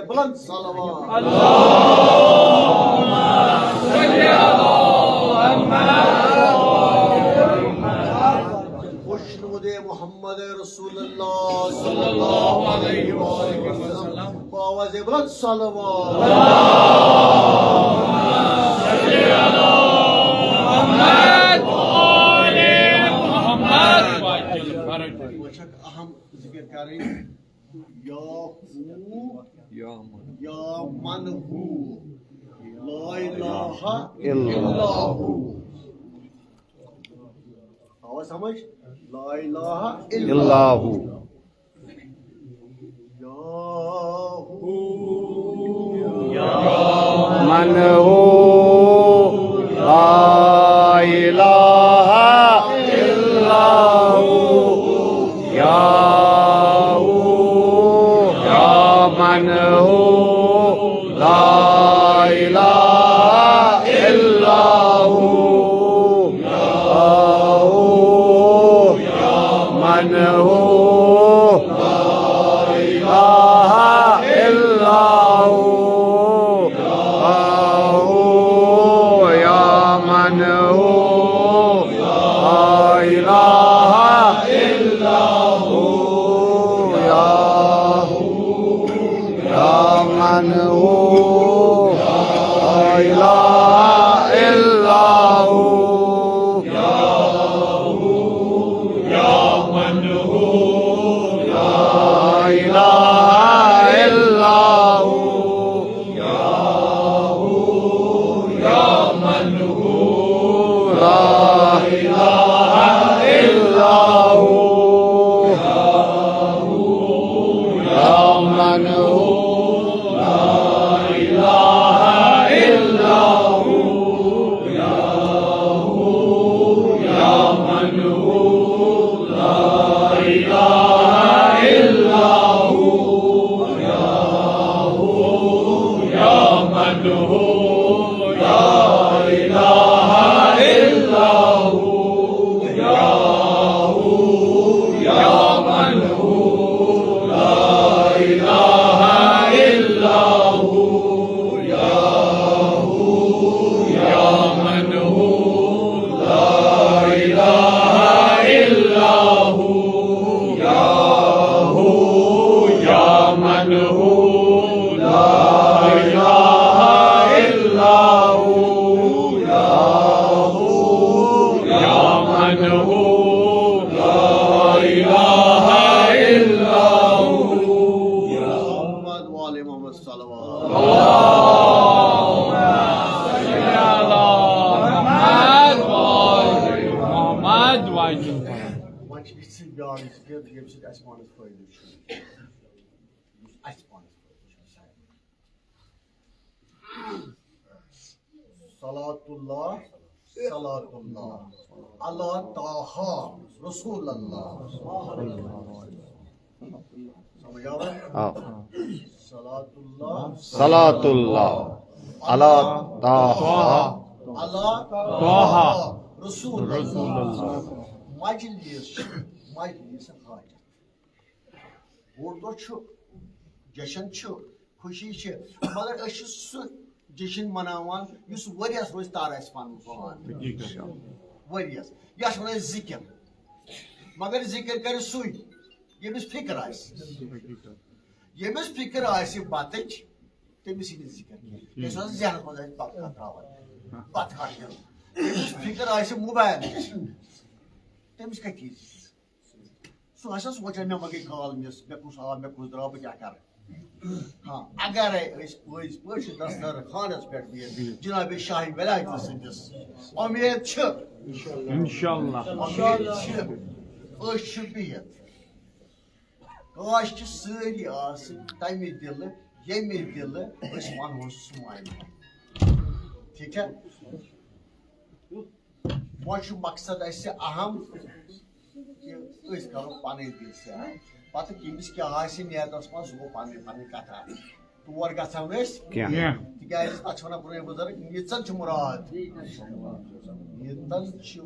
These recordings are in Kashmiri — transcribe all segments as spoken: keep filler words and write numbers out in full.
بلند صلوات۔ خوشنود محمد رسول اللہ صلی اللہ علیہ وآلہ وسلم۔ بآواز بلند صلوات۔ وچھک اہم ذکر کریں۔ یا ہو، یا من۔ یا من ہو، لا الہ الا ہو۔ آواز سمجھ؟ لا الہ الا اللہ۔ یا ہو، یا من ہو، لا الہ الا ہو۔ یا ہو، یا من ہو، لا الہ الا ہو۔ یا ہو، یا من ہو، لا الہ الا ہو۔ یا ہو، یا من ہو، لا الہ الا ہو۔ یا ہو، یا من ہو، لا الہ الا ہو۔ یا ہو، یا من ہو، لا الہ الا ہو۔ یا ہو، یا من ہو، لا الہ الا ہو۔ یا ہو، یا من ہو، لا الہ الا ہو۔ یا ہو، یا من ہو، لا الہ الا ہو۔ یا ہو، یا من ہو، لا الہ الا ہو۔ یا ہو، یا من ہو، لا الہ الا ہو۔ یا ہو، یا من ہو، لا الہ الا ہو۔ یا ہو، یا من ہو، لا الہ الا ہو۔ یا ہو، یا من ہو، لا الہ الا ہو۔ محمد وآل محمد صلوات۔ اللہم صل علی محمد وآل محمد وسلم۔ وۄنۍ چھِ یِژھ بیٛاکھ ذِکِر، ییٚمہِ سۭتۍ اَسہِ پانَس فٲیدٕ چھُ۔ یُس اَسہِ پانَس فٲیدٕ چھُ۔ صلوات اللہ، صلوات اللہ، علی طٰہٰ رسول اللہ۔ سمجھ آو؟ آ۔ صلوات اللہ۔ صلوات اللہ۔ علی طٰہٰ۔ علی طٰہٰ۔ رسول اللہ۔ مجلس چھِ، مجلس حاجت۔ بوٚڑ دۄہ چھُ، جشن چھُ، خوشی چھِ، مگر أسۍ چھِ سُہ جشن مناوان یُس ؤریَس روزِ تر اَسہِ پَنُن پان۔ حقیقت۔ ؤریَس۔ یَتھ وَنو أسۍ ذِکِر۔ مگر ذِکِر کَرِ سُے، ییٚمِس فِکر آسہِ۔ ییٚمِس فِکر آسہِ بَتٕچ، تٔمِس یی نہٕ ذِکِر کینٛہہ۔ یُس ہسا ذہنَس منٛز آسہِ بَتہٕ کَتھ ترٛاوان، بَتہٕ کَتھ کھیوٚن۔ ییٚمِس فِکر آسہِ موبایلٕچ، تٔمِس کَتہِ یی؟ سُہ ہسا سونٛچان، مےٚ ما گٔے کال مِس، مےٚ کُس آو، مےٚ کُس درٛاو، بہٕ کیٛاہ کَرٕ؟ ہاں، اگرے أسۍ پٔزۍ پٲٹھۍ چھِ دسترخوانس پٮ۪ٹھ بِہِتھ جناب شاہ ولایت سٕنٛدِس، اُمید چھِ، انشاءاللہ۔ اُمید چھِ، أسۍ چھِ بِہِتھ۔ کاش کہِ سٲری آسٕنۍ تَمہِ دِلہٕ، ییٚمہِ دِلہٕ أسۍ وَنہوس سون۔ ٹھیٖک چھا؟ وۄنۍ چھُ مقصد اَسہِ اہم کہِ أسۍ کَرو پَنٕنۍ دِل صاف۔ پَتہٕ کٔمِس کیٛاہ آسہِ نیتَس منٛز، سُہ گوٚو پَنٕنۍ پَنٕنۍ کَتھا۔ تور گژھو نہٕ أسۍ کینٛہہ۔ کینٛہہ۔ تِکیٛازِ تَتھ چھِ وَنان پرٛٲنۍ بُزرگ، نِژَن چھِ مُراد۔ نِژَن چھِ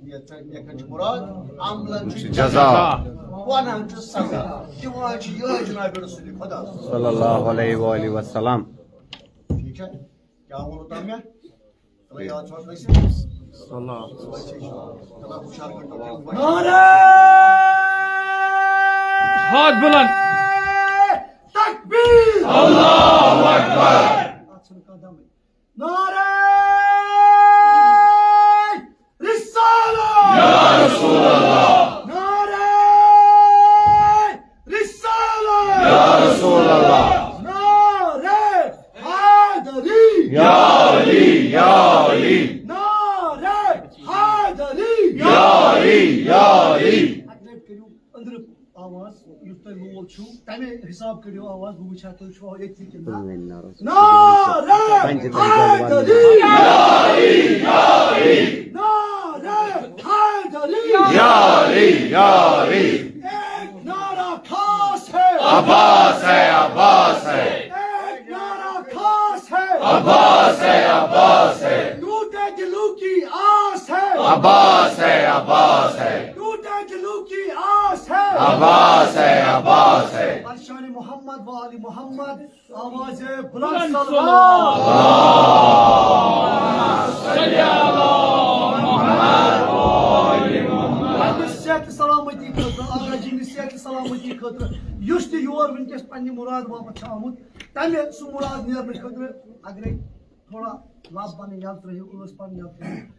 نیت چھا، نیکن چھُ مراد، عملن چھُ جزا۔ جزا۔ ونان چھُ سزا۔ دِوان چھُ یِہوٚے جناب رسول خدا۔ صلی اللہ علیہ وآلہ وسلم۔ ٹھیک ہے؟ کیا ووٚنوٕ تۄہہِ مےٚ؟ تۄہہِ یاد چھُوا کٲنٛسہِ؟ صلی اللہ۔ تۄہہِ چھِ یاد۔ تۄہہِ ہُشار کٔرِتھ تۄہہِ وَنان۔ نعرہ حق بلند۔ تکبیر۔ اللہ اکبر۔ اَتھ چھُنہٕ کانٛہہ دمٕے۔ نعرہ رسالت۔ یا رسول اللہ۔ نعرہ رسالت۔ یا رسول اللہ۔ نعرہ حیدری۔ یا علی، یا علی۔ نعرہ حیدری۔ یا علی، یا علی۔ اَکہِ لَٹہِ کٔرِو أنٛدرٕ آواز، یُتھ تۄہہِ لول چھُو، تَمے حساب کٔرِو آواز، بہٕ وٕچھِ ہا تُہۍ چھِوا ییٚتھی کِنہٕ نہ۔ نعرہ حیدری! نعرہ حیدری! یا علی، یا علی! ایک نعرہ خاص ہے! عباس ہے، عباس ہے! ایک نعرہ خاص ہے! عباس ہے، عباس ہے! ٹوٹے دلوں کی آس ہے! عباس ہے، عباس ہے! ٹوٹے دلوں کی آس ہے! عباس ہے، عباس ہے! بر شان محمد و آل محمد، آواز بلند صلوات۔ پننہِ صحت سلامتی خٲطرٕ، آقا جی نہِ صحت سلامتی خٲطرٕ، یُس تہِ یور وٕنکیٚس پننہِ مُراد باپتھ چھُ آمُت، تمہِ سُہ مُراد نیرنہٕ خٲطرٕ اگرے تھوڑا لب پنٕنۍ یلہٕ ترٲیِو، ٲس پنٕنۍ یلہٕ ترٲیِو۔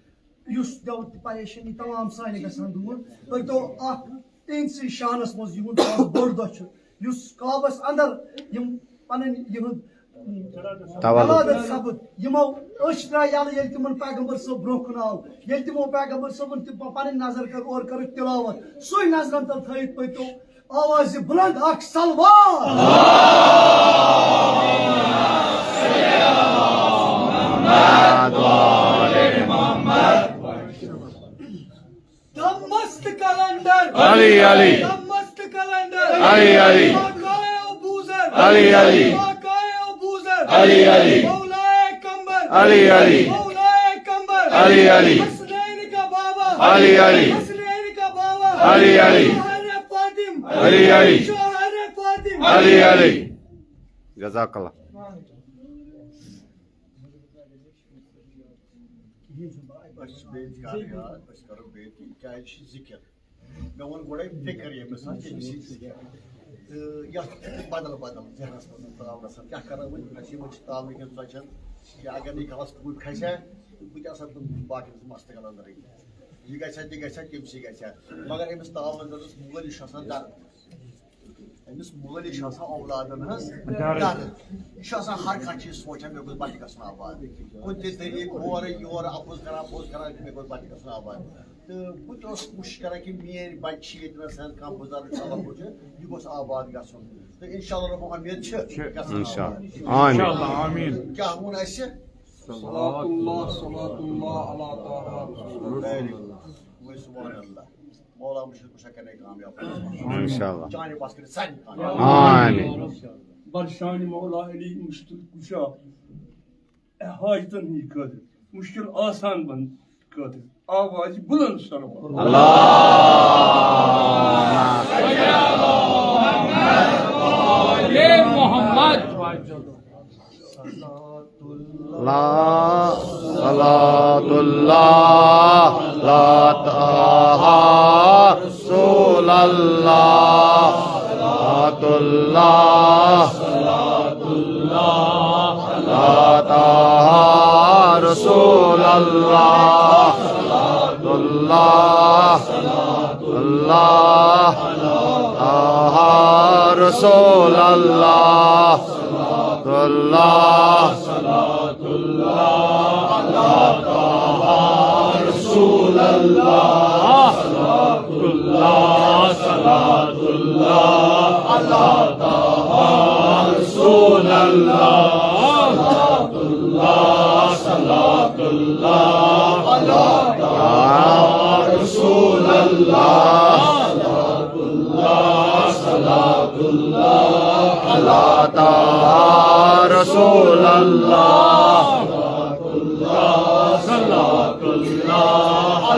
یُس دٮ۪و تہٕ پریشٲنی تمام سانہِ گژھان دوٗر۔ تُہۍ تو اکھ تِہنٛدسٕے شانس منٛز یِہُنٛد آز بوٚڑ دۄہ چھُ، یُس کعبس اندر یِم پنٕنۍ یِہُنٛد تولد۔ تولد سپُد، یِمو أچھ ترٛایہِ یَلہٕ ییٚلہِ تِمن پیغمبر صٲب برونٛہہ کُن آو، ییٚلہِ تِمو پیغمبر صٲبن تہِ پ-، پنٕنۍ نظر کٔر اورٕ کٔرٕکھ تلاوت، سُے نظرن تل تھٲیِتھ پٔتو آوازِ بلند اکھ صلوات۔ دم مست قلندر۔ علی، علی۔ دم مست قلندر۔ علی، علی۔ آقائے ابوذر۔ علی، علی۔ آقائے ابوذر۔ علی، علی۔ مولائے کمبر۔ علی، علی۔ مولائے کمبر۔ علی، علی۔ حسنین کا بابا۔ علی، علی۔ حسنین کا بابا۔ علی، علی۔ شوہر فاطم۔ علی، علی۔ شوہر فاطم۔ علی، علی۔ جزاک اللہ۔ أسۍ چھِ بیٚیہِ تہِ کَرٕنۍ یاد، أسۍ کَرو بیٚیہِ تہِ، کیٛازِ یہِ چھِ ذِکِر۔ مےٚ ووٚن گۄڈَے فِکر ییٚمِس سۭتۍ، ییٚمِس سۭتۍ ذِکِر۔ تہٕ یَتھ چھِ بدل بدل ذہنَس منٛز ترٛاونَس، کیٛاہ کَرو وۄنۍ؟ اَسہِ یِمَن چھِ تاونہٕ کٮ۪ن ژۄچَن، یا اگر نہٕ یہِ کَلَس کوٗر کھسہِ ہا، بہٕ تہِ آسہٕ ہا تِم باقٕے زٕ مَستہٕ کَلَن رٔنِتھ۔ یہِ گژھِ ہا، تہِ گژھِ ہا، تٔمۍ سٕے گژھِ ہا۔ مگر أمِس تاونہٕ کٔرٕس مول، یہِ چھُ آسان دَرد۔ أمِس مٲلِس چھُ آسان اولادن ہٕنٛز درد۔ درد۔ یہِ چھُ آسان ہر کانٛہہ چیٖز سونٛچان، مےٚ گوٚژھ بچہِ گژھُن آباد۔ کُنہِ تہِ طریٖقہٕ اورٕ یورٕ اپُز کران، پوٚز کران، مےٚ گوٚژھ بچہِ گژھُن آباد۔ تہٕ بہٕ تہِ اوسُس کوٗشِش کران کہِ میٛٲنۍ بچہِ چھِ ییٚتہِ نَس کانٛہہ بُزرگ خبر کوٚت چھُ، یہِ گوٚژھ آباد گژھُن۔ تہٕ انشاءاللہ رب اُمید چھِ چھِ۔ گژھُن انشاءاللہ۔ آباد۔ آمین۔ انشاءاللہ، آمین۔ کیٛاہ ووٚن اَسہِ؟ صلوات اللہ، صلوات اللہ علی طہ رسول اللہ۔ سبحان اللہ۔ مولا مُشکِل کُشا کرنے کامیاب۔ انشاءاللہ۔ چانہِ پاس کٔرِتھ سارنٕے کامیاب۔ آمین۔ بر شان مولا علی مُشکِل کُشا۔ حاجتن ہٕنٛدِ خٲطرٕ، مُشکِل آسان بنٛد خٲطرٕ۔ آواز بُلند صلوات۔ اللہ۔ آل محمد۔ لا صلاة الله لا طه رسول الله، صلاة الله، صلاة الله لا طه رسول الله، صلاة الله، صلاة الله طه رسول الله، صلاة الله، صلاة الله على طه رسول الله، صلاة الله، صلاة الله على طه رسول الله، صلاة الله، صلاة الله على طه رسول الله، صلاة الله، صلاة الله على طه رسول الله، صلاة الله، صلاة الله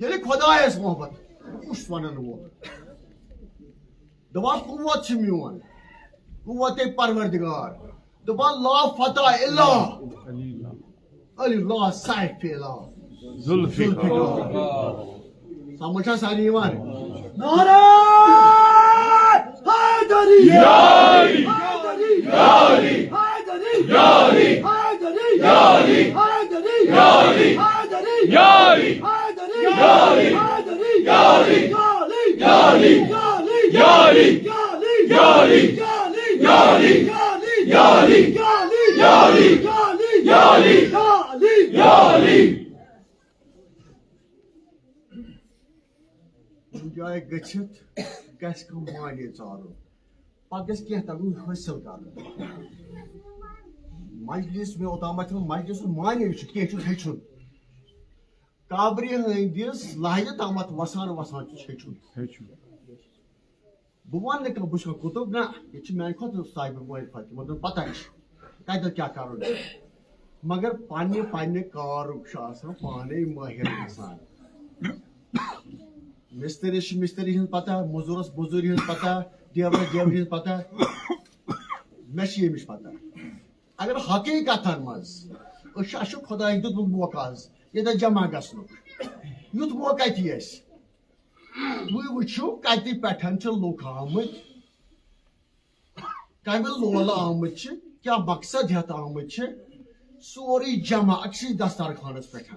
ییٚلہِ خۄدایَس محبت، بہٕ چھُس وَنان وول۔ دَپان قوت چھُ میون، قوت پروردگار۔ دَپان لا فتح الا علی اللہ سیف الا ذوالفقار۔ سمجھ چھا سارنٕے یِوان؟ نعرہ حیدری! حیدری! حیدری! کُنہِ جایہِ گٔژھِتھ گژھِ کانٛہہ معنی ژارُن، پتہٕ گژھِ کینٛہہ تَگُن حٲصِل کرُن۔ مجلس مےٚ اوٚتامَتھ چھُنہٕ مجلس ہُنٛد معنی چھُ کینٛہہ، چھُ ہیٚچھُن۔ کابرِ ہٕنٛدِس لہجہِ تامَتھ وَسان وَسان چھُ ہیٚچھُن۔ ہیٚچھُن۔ بہٕ وَنہٕ نہٕ کانٛہہ بہٕ چھُس کانٛہہ قطب، نہ، ییٚتہِ چھِ میٛانہِ کھۄتہٕ صاحبِ معرفت، تِمَن دۄہَن پَتہ چھِ کَتٮ۪تھ کیٛاہ کَرُن۔ مگر پنٛنہِ پنٛنہِ کارُک چھُ آسان پانَے مٲہِر اِنسان۔ مِسترِس چھِ مِستری ہٕنٛز پَتہ، مٔزوٗرَس مٔزوٗرِ ہٕنٛز پَتہ، ڈیورَس ڈیورِ ہٕنٛز پَتہ، مےٚ چھِ ییٚمِچ پَتہ۔ اگر حقیٖقتَن منٛز أسۍ چھِ، اَسہِ چھُ خۄدایَن دیُتمُت موقع حظ ییٚتٮ۪تھ جمع گژھنُک، یُتھ موقع تہِ اَسہِ۔ تُہۍ وٕچھِو کَتہِ پٮ۪ٹھ چھِ لُکھ آمٕتۍ، کَمہِ لولہٕ آمٕتۍ چھِ، کیٛاہ مقصد ہٮ۪تھ آمٕتۍ چھِ، سورُے جمع أکسٕے دسترخوانَس پٮ۪ٹھ۔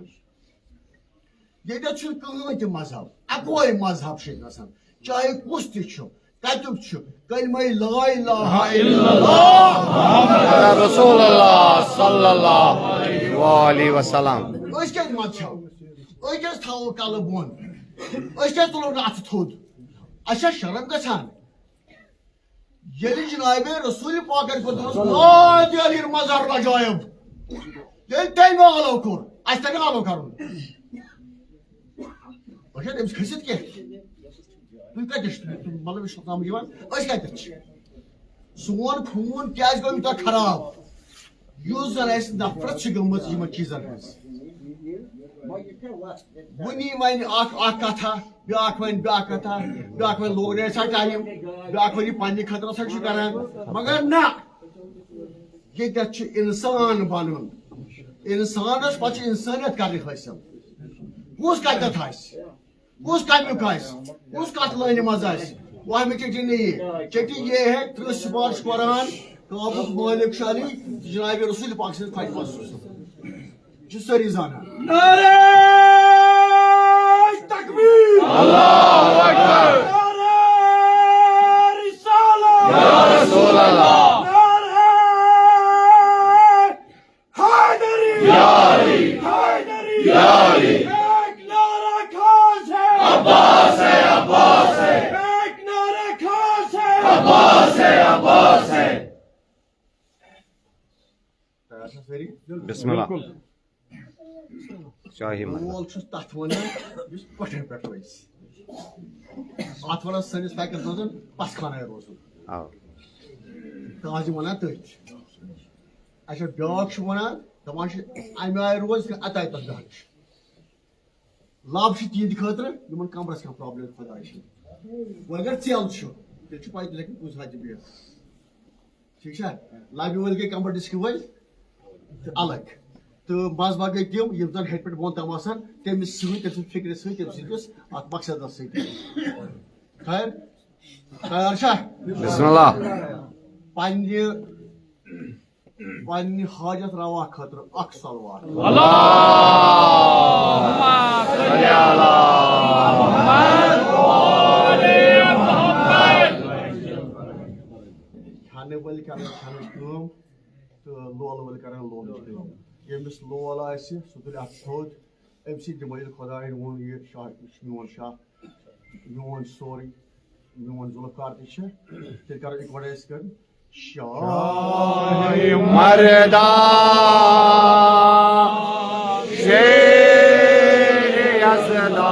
ییٚتٮ۪تھ چھُنہٕ کٕہٕنۍ تہِ مذہب، اَکوے مذہب چھُ ییٚتہِ آسان، چاہے کُس تہِ چھُ، کَتیُک چھُ، کلمہ لا الہ الا اللہ۔ محمد رسول اللہ صلی اللہ علیہ وسلم۔ أسۍ کیٛازِ مَتہٕ چھَو؟ أسۍ کیٛازِ تھاوو کَلہٕ بۄن؟ أسۍ کیٛازِ تُلو نہٕ اَتھٕ تھوٚد؟ اَسہِ چھا شرم گژھان؟ ییٚلہِ جناب رسول پاکن کوٚر دوٚپنس، "لا تیلیر مظہر لجایب"، ییٚلہِ تٔمۍ آلو کوٚر، اَسہِ تہِ آلو کرُن۔ أسۍ چھا تٔمِس کھٔسِتھ کینٛہہ؟ تُہۍ کَتہِ چھِو؟ مطلب، یہِ چھُ سمجھ یِوان، أسۍ کَتٮ۪تھ چھِ؟ سون خوٗن کیٛازِ گوٚو یوٗتاہ خراب؟ یُس زن اَسہِ نفرت چھِ گٔمٕژ یِمن چیٖزن ہٕنٛز۔ وُنی وَنہِ اکھ، اکھ کتھا، بیٛاکھ وَنہِ بیٛاکھ کتھا، بیٛاکھ وَنہِ لوگ نے سا ٹایم، بیٛاکھ وَنہِ پننہِ خٲطرٕ ہسا چھُ کران۔ مگر نہ، ییٚتٮ۪تھ چھُ انسان بنُن۔ انسانس پتہٕ چھِ انسٲنیت کرٕنۍ حٲصِل۔ کُس کتٮ۪تھ آسہِ؟ کُس کمیُک آسہِ؟ کُس کتھ لٲنہِ منٛز آسہِ؟ وہمہِ چٹی نہیں، چٹی یہ ہے، ترٕٛہ سپارش قرآن، کعبُک مٲلِک چھُ علی، جناب رسول پاک سٕنٛدِ خۄجہِ پسنٛد۔ یہِ چھِ سٲری زانان۔ نعرہ تکبیر! اللہ اکبر! نعرہ رسالت! یا رسول اللہ! نعرہ حیدری! یا علی! حیدری! یا علی! ایک نعرہ خاص ہے! عباس ہے، عباس ہے! ایک نعرہ خاص ہے! عباس ہے، عباس ہے! تیار چھا سٲری؟ بسم اللہ۔ شاہی محل۔ مول چھُس تَتھ وَنان، یُس پَٹھَن پٮ۪ٹھ روزِ۔ اَتھ وَنان سٲنِس فیکَس منٛز پَسخانَے روزُن۔ آ۔ قاضی وَنان تٔتھۍ۔ اچھا، بیٛاکھ چھُ وَنان، دَپان چھِ، اَمہِ آیہِ روزِ کِنہٕ اَتہِ آیہِ تَتھ دَچھ؟ لَب چھِ تِہِنٛدِ خٲطرٕ، یِمَن کَمرَس کانٛہہ پرٛابلِم خۄداے چھِنہٕ۔ وۄنۍ اگر ژٮ۪ل چھُ، تیٚلہِ چھُ پَے تیٚلہِ ہٮ۪کہِ کُنہِ ساتہٕ تہِ بِہِتھ۔ ٹھیٖک چھا؟ لَبہِ وٲلۍ گٔے کَمبَر ڈِسکہِ وٲلۍ تہٕ الگ۔ تہٕ منٛزباگ گٔے تِم، یِم زَن ہیٚرِ پٮ۪ٹھ بۄن تام آسان، تٔمِس سۭتۍ، تٔمۍ سٕنٛدِ فِکرِ سۭتۍ، تٔمۍ سٕنٛدِس اَتھ مقصدَس سۭتۍ۔ خیر، تیار چھا؟ بسم اللہ۔ پنٛنہِ، پنٛنہِ حاجت روا خٲطرٕ اَکھ صلوات۔ اللہم صل علی محمد و آل محمد۔ کھٮ۪نہٕ وٲلۍ کَرَن کھٮ۪نٕچ کٲم۔ تہٕ لولہٕ وٲلۍ کرن لولٕچ کٲم۔ ییٚمِس لول آسہِ، سُہ تُلہِ اَتھ تھوٚد۔ أمۍ سٕے دِمو ییٚلہِ خۄدایَن ووٚن، یہِ شاہ، یہِ چھُ میون شاہ، میون سورُے، میون ذوالفقار تہِ چھِ، تیٚلہِ کرو یِکوَٹَے أسۍ کٲم۔ شاہ مردا شیر یزدا۔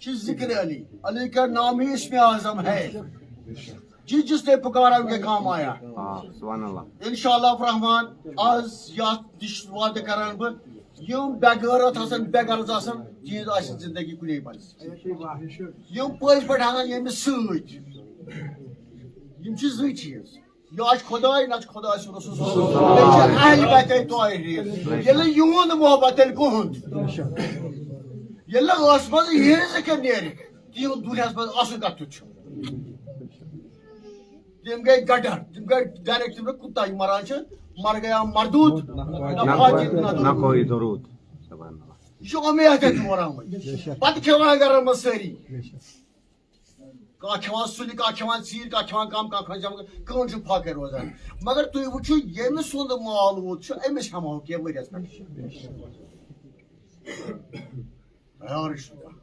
چھ ذکر علی، علی کا نام ہی اسم اعظم ہے۔ جس جس نے پکارا ان کے کام آیا۔ آ، سبحان اللہ۔ انشاءاللہ الرحمن، آز یتھ نش وعدٕ کران بہٕ، یم بے غیرت آسن، بے غرض آسن، تہنٛز آسہِ زندگی کُنے منٛز۔ یم پٔزۍ پٲٹھۍ آسن ییٚمِس سۭتۍ، یم چھِ زٕے چیٖز۔ یہِ چھُ خۄداے، نہ چھُ خۄداے سُنٛد رسول صلی اللہ علیہ وسلم۔ بیٚیہِ چھِ اہل بیت طاہرین۔ ییٚلہِ یِہُنٛد محبت، تیٚلہِ کُہُنٛد؟ ییٚلہِ نہٕ ٲس منٛز یِہٕنٛز ذِکر نیرِ، تِہُنٛد دُنیاہَس منٛز آسُن کَتھ تیُتھ چھُ؟ تِم گٔے گَڈَر، تِم گٔے ڈایریکٹ، تِم گٔے کُتتا، یِم مَران چھِ، مَر گیا مردود، نہ فاتح، نہ نہ کوئی درود۔ سبحان اللہ۔ یہِ چھُ اُمید تہِ تور آمٕتۍ۔ پَتہٕ کھٮ۪وان گَرَن منٛز سٲری۔ کانٛہہ کھٮ۪وان سُلہِ، کانٛہہ کھٮ۪وان ژیٖرۍ، کانٛہہ کھٮ۪وان کَم، کانٛہہ کھٮ۪وان زیادٕ، کٲم چھِ فاقے روزان۔ مگر تُہۍ وٕچھِو، ییٚمہِ سُنٛد مال ووت چھُ، أمِس ہٮ۪مہٕ ہاو کینٛہہ ؤریَس پٮ۪ٹھ۔ تیار چھُ کانٛہہ۔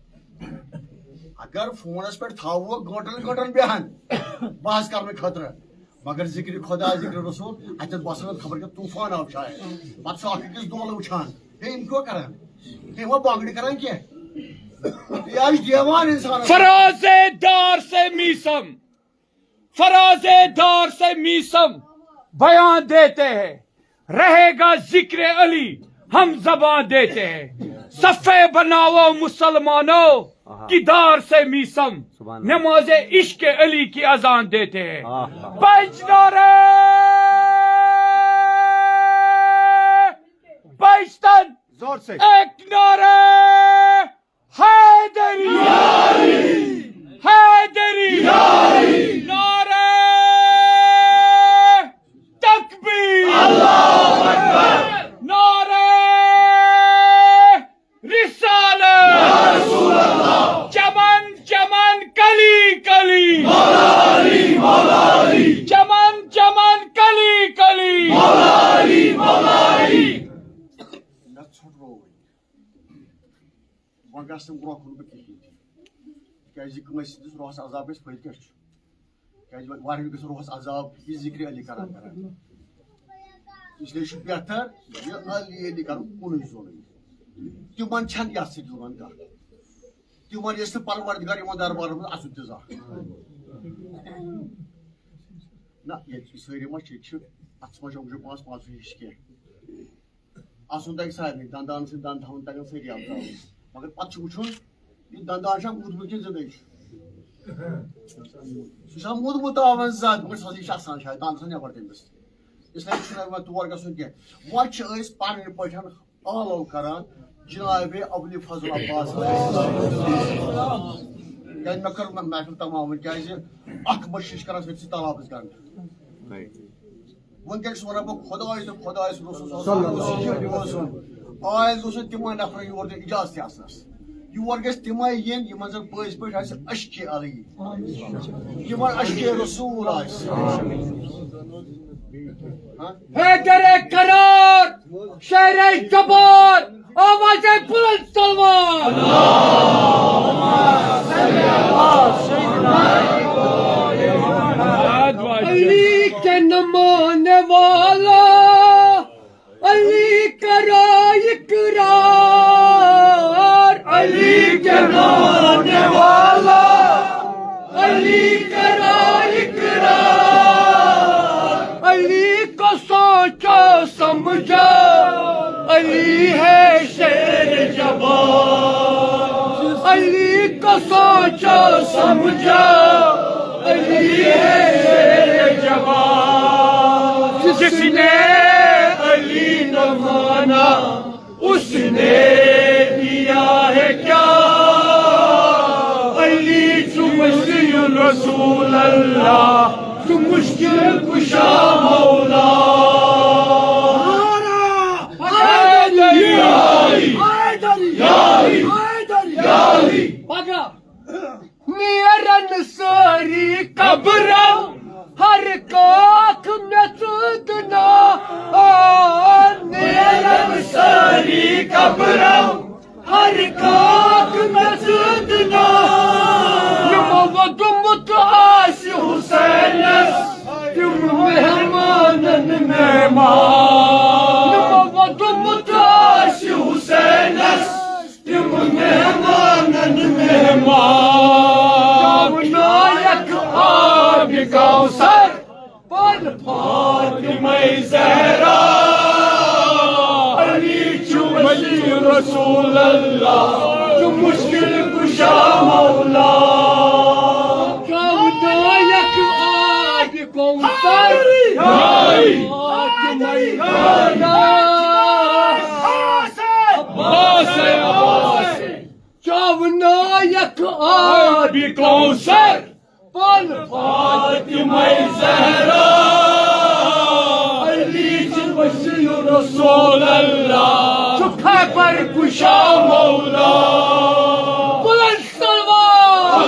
اگر فونَس پٮ۪ٹھ تھاوو گٲنٛٹَن گٲنٛٹَن بیٚہن بحث کرنہٕ خٲطرٕ، مگر ذِکرِ خۄدا، ذِکرِ رسول، اَتٮ۪تھ باسان خبر کیٛاہ طوٗفان آو شاید۔ پَتہٕ چھُ اَکھ أکِس دولہٕ وٕچھان۔ ہے، یِم کیٛاہ کران؟ ہے، وۄنۍ باگڑِ کران کینٛہہ؟ یہِ آسہِ دیوان اِنسانَس۔ فراز دار سے میسم، فراز دار سے میسم بیان دیتے ہیں، رہے گا ذکر علی ہم زبان دیتے ہیں۔ صفے بناؤ مسلمانوں، کی دار سے میسم سبحان اللہ۔ نماز عشق علی کی اذان دیتے ہیں۔ آہ۔ پنج نعرے، پنج تن، زور سے۔ ایک نعرے حیدری، حیدری، نعرے تکبیر، نعرے رسالت، چمن چمن کلی کلی، چمن چمن کلی کلی۔ نہ ژھۄٹرووٕے۔ وۄنۍ گژھِ نہٕ برونٛہہ کُن بہٕ کِہیٖنۍ تہِ۔ تِکیٛازِ یہِ کٲنٛسہِ ہٕنٛدِس روحس عذاب گژھِ فٲیدٕ کیٛاہ چھُ؟ کیٛازِ وۄنۍ واریاہَن گژھِ روحس عذاب یہِ ذِکرِ علی کران کران۔ اس لیے چھُ بہتر یہِ علی علی کرُن کُنُے زوٚنُے۔ تِمن چھَنہٕ یَتھ سۭتۍ لُگان کانٛہہ۔ تِمن ییٚژھِ نہٕ پروردگار یِمن دربارس منٛز اَژُن تہِ زانٛہہ۔ نہ، ییٚتہِ چھِ سٲری ما چھِ، ییٚتہِ چھِ اَتھَس منٛز چھِ یِم چھِ پانٛژھ پانٛژھ ہِش کینٛہہ۔ آسُن تَگہِ سارنٕے، دَندان سۭتۍ دَنٛد تھاوُن تَگَن سٲری اَتھ ترٛاوُن۔ مگر پَتہٕ چھُ وٕچھُن، یہِ دَندان چھا موٗدمُت کِنہٕ زِندَے چھُ؟ سُہ چھا موٗدمُت تاوَن زَد؟ مگر سُہ ہسا یہِ چھُ اَژان شاید دَنٛد سا نٮ۪بَر تٔمِس۔ اِسلیے چھُنہٕ وۄنۍ تور گژھُن کینٛہہ۔ وۄنۍ چھِ أسۍ پَنٕنۍ پٲٹھۍ آلو کَران جناب ابوالفضل عباس علیہ السلام۔ کیٛازِ مےٚ کٔر محفل تمام وۄنۍ، کیٛازِ اَکھ بٔشیٖش کَران سۭتۍ سۭتۍ تالابَس گنٛڈ۔ وٕنکیٚن چھُس وَنان بہٕ خۄداے تہٕ خۄدایَس رسول صلی اللہ علیہ وسلم بوزُن۔ آیَس گوٚژھ نہٕ تِمَن نفرَن یور دیُن اِجازت تہِ آسنَس۔ یور گژھِ تِمَے یِن یِمَن زَن پٔزۍ پٲٹھۍ آسہِ عشقِ علی، یِمَن عشقِ رسول آسہِ۔ ہاں؟ حیدر قرار، شہر جبار، آواز بلند سلوات۔ علی کے نہ ماننے والا، علی کرا اقرار۔ علی کے نہ ماننے والا، علی کرا اقرار۔ علی کو سوچو سمجھو، علی ہے شیر جبار۔ علی کو سوچو سمجھو، علی ہے شیر جبار۔ جس نے علی نہ مانا، اس نے دیا ہے کیا؟ علی چھُ وسیع رسول اللہ، چھُ مشکل کشا مولا۔ حیدری، حیدری، حیدری، حیدری۔ پگاہ۔ نیرن سٲری قبرو، ہر کاکھ مےٚ ژٕ دُنا۔ آ، نیرن سٲری قبرو، ہر کاکھ مےٚ ژٕ دُنا۔ یِمو ووٚدمُت آسہِ حسینس، تِم مہمانن مہمان۔ یِمو ووٚدمُت آسہِ حسینس، تِم مہمانن مہمان۔ کوثر، پن فاطمہ زہرا، علی چھُ ولی رسول اللہ، چھُ مشکل کشا مولا۔ کم نایک آب کوثر، نائی۔ فاطمہ زہرا، عباس، عباس۔ چاونایک آب کوثر، پن فاطمہ زہرا، علی چھُ ولی رسول اللہ، چھُ خیبر کشا مولا۔ بلند صلوات۔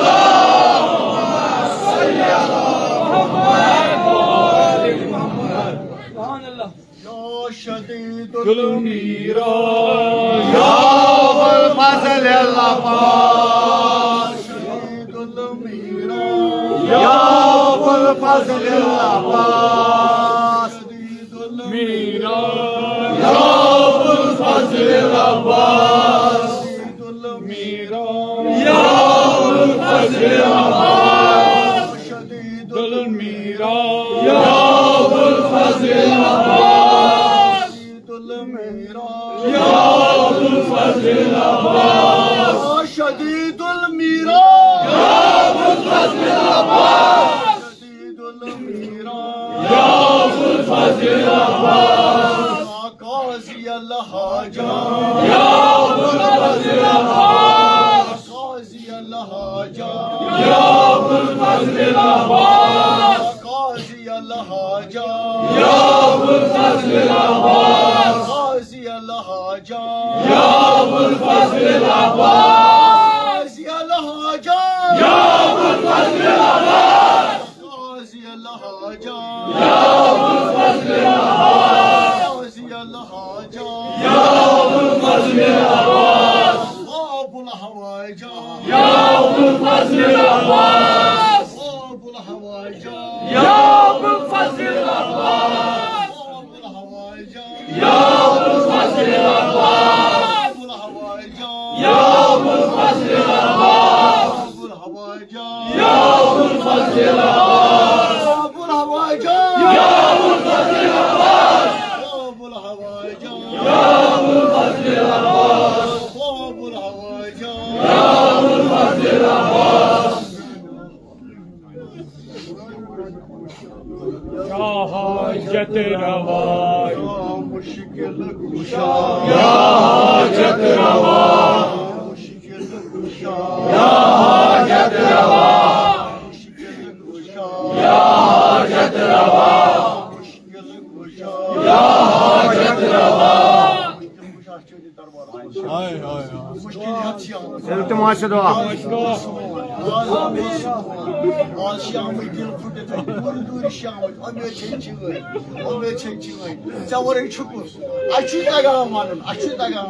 سبحان اللہ۔ یا شدید المیرا، یا ابو الفضل العباس۔ شدید المیرا، یا ابو الفضل العباس۔ شدید المیرا، یا ابو الفضل العباس۔ شدید المیرا، یا ابو الفضل العباس۔ شدید المیرا، یا ابو الفضل العباس۔ شدید المیرا، یا ابو الفضل العباس۔ شدید المیرا، یا ابو الفضل العباس۔ شدید المیرا، یا ابو الفضل العباس۔ قاضی الحاجات، یا ابو الفضل العباس۔ قاضی الحاجات، یا ابو الفضل العباس۔ قاضی الحاجات، یا ابو الفضل العباس۔ قاضی الحاجات، یا ابو الفضل العباس۔ قاضی الحاجات، یا ابو الفضل العباس۔ قاضی الحاجات، یا ابو الفضل العباس۔ قاضی الحاجات، یا ابو الفضل العباس۔ باب الحوائج، یا ابو الفضل العباس۔ باب الحوائج، یا ابو الفضل العباس۔ باب الحوائج، یا ابو الفضل العباس۔ باب الحوائج، یا ابو الفضل العباس۔ باب الحوائج، یا ابو الفضل العباس۔ باب الحوائج، یا ابو الفضل العباس۔ باب الحوائج، یا ابو الفضل العباس۔ باب الحوائج، یا ابو الفضل العباس۔ یا حاجت روا، یا مشکل کشا، یا حاجت روا، مشکل کشا، یا حاجت روا، مشکل کشا، یا حاجت روا، مشکل کشا، یا حاجت روا۔ ہائے، ہائے، ہائے۔ مشکل حد چھِ آمٕژ۔ التماس دعا۔ آز، آز چھِ آمٕتۍ دِل پھُٹِتھ، دوٗرِ دوٗرِ چھِ آمٕتۍ، اُمید چھے چٲنۍ، اُمید چھے چٲنۍ۔ ژےٚ ورٲے چھُ کُس؟ اَسہِ چھُے تَگان وَنُن، اَسہِ چھُے تَگان،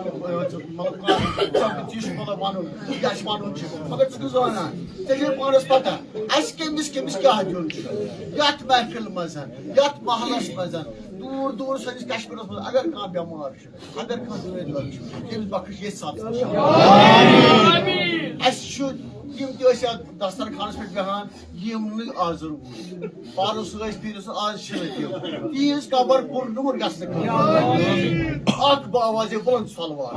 مطلب، کانٛہہ سَبجَکٹ یُس، مطلب، وَنُن، یہِ اَسہِ وَنُن چھُ۔ مگر ژٕ چھُکھ زانان، ژےٚ چھے پانَس پَتہ، اَسہِ کٔمِس، کٔمِس کیٛاہ دیُن چھُ۔ یَتھ محفِل منٛز، یَتھ محلَس منٛز، دوٗر دوٗر سٲنِس کشمیٖرَس منٛز اگر کانٛہہ بٮ۪مار چھُ، اگر کانٛہہ دٲدۍ لَگ چھُ، تٔمِس بخش ییٚتھۍ ساتہٕ۔ اَسہِ چھُ، یِم تہِ ٲسۍ اَتھ دسترخانَس پٮ۪ٹھ بیٚہان، یِم نہٕ آز روٗدۍ۔ پَرُس ٲسۍ، پھِرِس ٲسۍ، آز چھِنہٕ تِم۔ تِہِنٛز قبر پُر نوٗر گژھنہٕ خٲطرٕ۔ اَکھ بہٕ آوازے بُلند صلوات۔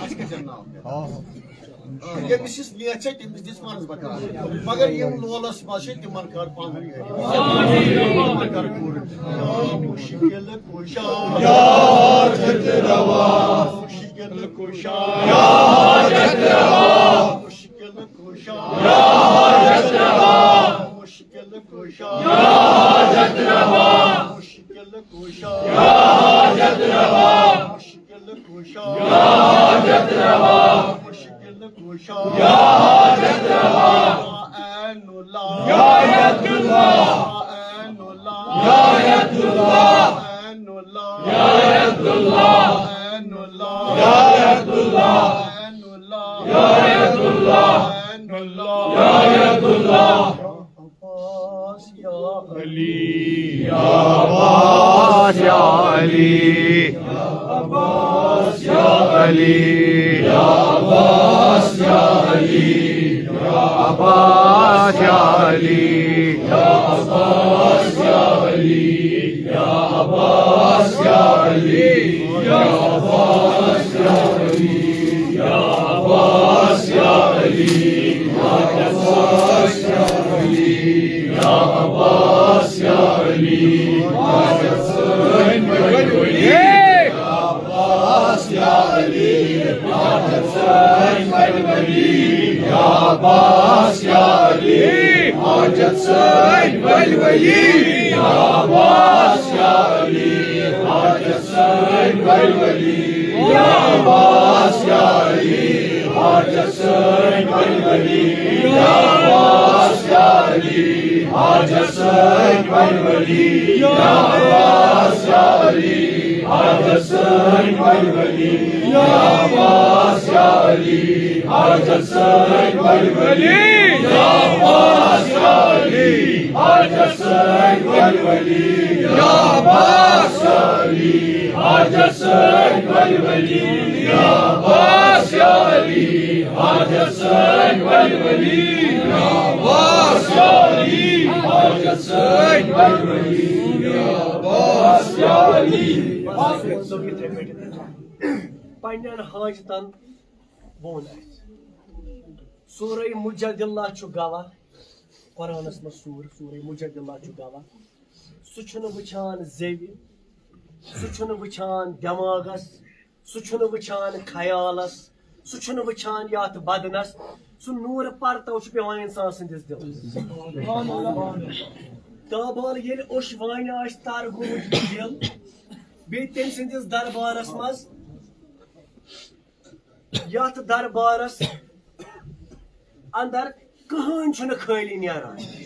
اَسہِ کَتٮ۪ن ناو؟ ییٚمِس یُس نیت چھےٚ، تٔمِس دِژ منٛز بکار۔ مگر یِم لولس منٛز چھِ، تِمن کر پنُن یہِ۔ تِمن کر پوٗرٕ۔ یا مشکل کشا۔ یا حاجت روا۔ مشکل کشا۔ یا حاجت روا۔ مشکل کشا۔ یا حاجت روا۔ مشکل کشا۔ یا حاجت روا۔ مشکل کشا۔ یا حاجت روا۔ مشکل کشا۔ یا حاجت روا۔ مشکل کشا۔ یا حاجت روا۔ یا عین اللہ۔ یا ید اللہ۔ یا عین اللہ۔ یا ید اللہ۔ عین اللہ۔ یا ید اللہ۔ عین اللہ۔ یا ید اللہ۔ عین اللہ۔ یا ید اللہ۔ عین اللہ۔ یا ید اللہ۔ عباس یا علی۔ یا عباس یا علی۔ یا عباس یا علی، یا عباس یا علی، یا عباس یا علی، یا عباس یا علی، یا عباس یا علی، یا عباس یا علی، یا عباس یا علی، یا عباس یا علی، یا عباس یا علی، حاجت سٲنۍ ؤلۍ ؤلۍ۔ عباس یا علی، حاجت سٲنۍ ؤلۍ ؤلۍ۔ یا عباس یا علی، حاجت سٲنۍ ؤلۍ ؤلۍ۔ یا عباس یا علی، حاجت سٲنۍ ؤلۍ ؤلۍ۔ یا عباس یا علی، حاجت سٲنۍ ؤلۍ ؤلۍ۔ یا عباس یا علی، حاجت سٲنۍ ؤلۍ ؤلۍ۔ یا عباس یا علی، حاجت سٲنۍ ؤلۍ ؤلۍ۔ یا عباس یا علی، حاجت سٲنۍ ؤلۍ ؤلۍ۔ یا عباس یا علی، حاجت سٲنۍ ؤلۍ ؤلۍ۔ یا عباس یا علی، حاجت سٲنۍ ؤلۍ ؤلۍ۔ یا عباس یا علی، حاجت سٲنۍ ؤلۍ ؤلۍ۔ یا عباس یا علی، حاجت سٲنۍ ؤلۍ ؤلۍ۔ یا عباس یا علی۔ پننٮ۪ن حاجتن ووٚن اَسہِ۔ سورہ مجادلہ چھُ گواہ، قرآنس منٛز سوٗر، سورہ مجادلہ چھُ گواہ۔ سُہ چھُنہٕ وٕچھان زیوِ، سُہ چھُنہٕ وٕچھان دٮ۪ماغس، سُہ چھُنہٕ وٕچھان خیالس، سُہ چھُنہٕ وٕچھان یتھ بدنس۔ سُہ نوٗر پرتو چھُ پٮ۪وان انسان سٕنٛدِس دِلس۔ تابال ییٚلہِ اوٚش وانہِ آسہِ تر گوٚمُت یہِ دِل، بیٚیہِ تٔمۍ سٕنٛدِس دربارس منٛز، یتھ دربارس اندر کٕہٕنۍ چھُنہٕ خٲلی نیران۔